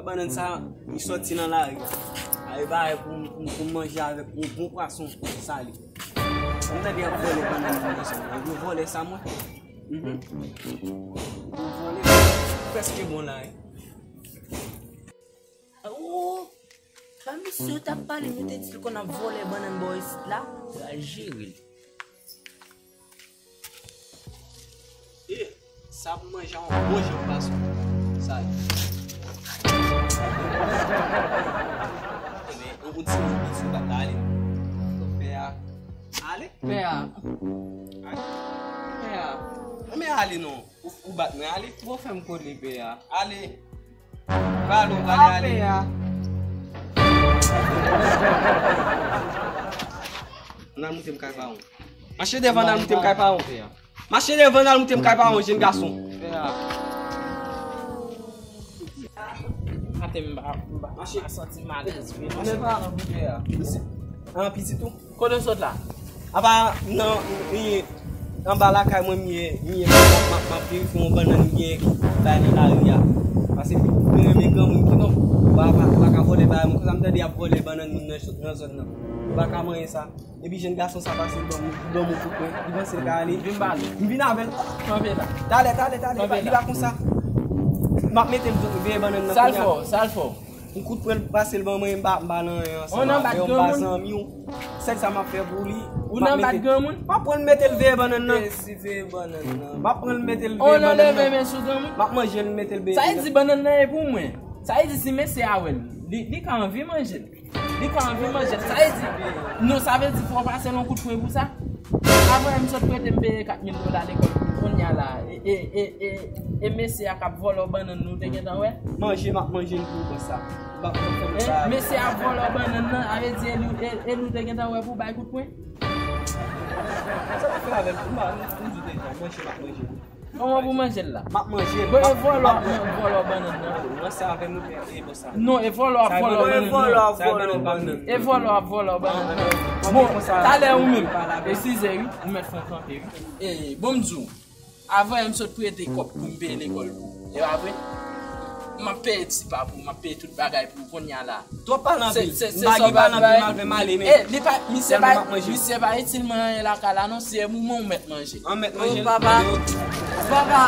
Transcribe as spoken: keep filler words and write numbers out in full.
Bannann sa, li sòti nan lari a. Ay, bay pou m, pou m, pou m manje avèk yon bon pwason sale. M tande y ap vòlè bannann nan zòn nan. Yo vòlè sa mwen. Mhm. Yo vòlè. Prèske bon la, wi. Oh, pa misye yo t ap pale, yo te di l konn ap vòlè bannann bò isit la. Pral jere l. E, sa pou manje a yon bon jan pwason. Sa. Ebyen, yon ti moun piti pa ka ale. Pè a. Ale? Pè a. Ale. Pè a. Anben ale non. Ou, ou bat mwen ale. Ou fè m kole pè a. Ale. Pale, pale, ale. Pè a. N al moute m kay pa w. Mache devan, n al moute m kay pa w. Mache devan, n al moute m kay pa w, jenn gason. Pè a. Maten m pa, m pa, m pa santi m alèz vre. Mwen pa, pè a. An, pitit ou? Kote w sot la? Apa, nan, e, anba lakay mwen, m ye, m ye, m ap, m ap, m ap verifye yon bannann m genyen ki bay nan lari a. Paske m renmen granmoun ki non. Ou pa, pa, ou pa ka vòlè bagay mwen. Konsa m tande y ap vòlè bannann moun nan, nan zòn nan. Ou pa ka manyen sa. Epi jenn gason sa pase l ban m, ban m yon kout pwen. Li panse l ka ale. Vin ba li. M vin avè l. Kanpe la. Talè, talè, talè. Kanpe la. Li pa konsa. M ap mete l veye bannann nan. Sa l fè w, sa l fè w? Yon kout pwen l pase l ban mwen, m pa, m pa nan anyen ansanm avè w, m pa zanmi w. Sèl sa m ap fè pou li, m ap mete. Ou nan bat granmoun? M ap pran l mete l veye bannann nan. Mesi veye bannann nan. M ap pran l mete l veye bannann nan. Ou nan leve men sou granmoun? M ap manje l, m mete l veye. Sa vle di bannann nan e pou mwen. Sa vle di si mesye a wè l, li, li ka anvi manje l. Li ka anvi manje l. Sa vle di, non, sa vle di fò w pase l yon kout pwen pou sa. Avan m sot prete m peye kat mil dola lekòl pou kounye a la. E, e, e, e, e mesye a k ap vòlè w bannann nou te gentan wè. Manje, m ap manje l pou konsa. M ap fè l sa. Mesye a ap vòlè w bannann nan, sa vle di e nou, e, e nou te gentan wè pou bay kout pwen. Sa w ap fè avè l? M pa, m di w deja, manje, m ap manje l. Kòman pou manje l la? M ap manje l. Bon, e vòlè w ap vòlè w bannann nan. Ranse avè m, e bon sa. Non, e vòlè w ap vòlè w bannann nan. E vòlè w ap vòlè w bannann nan. Bon, talè ou menm. E size wi, ou mèt fè kanpe wi. E, bon m di w, avan yè m sot prete kòb pou m peye lekòl pou ou. E pa vre? M ap peye ti pa pou ou, m ap peye tout bagay pou ou kounye a la. Twòp pale anpil. M pa gen pale anpil, m al fè m ale, men. E, li pa, misye pa, misye pa itil mwen anyen lakay la non, se moman ou mèt manje. An mèt manje. O papa. Papa.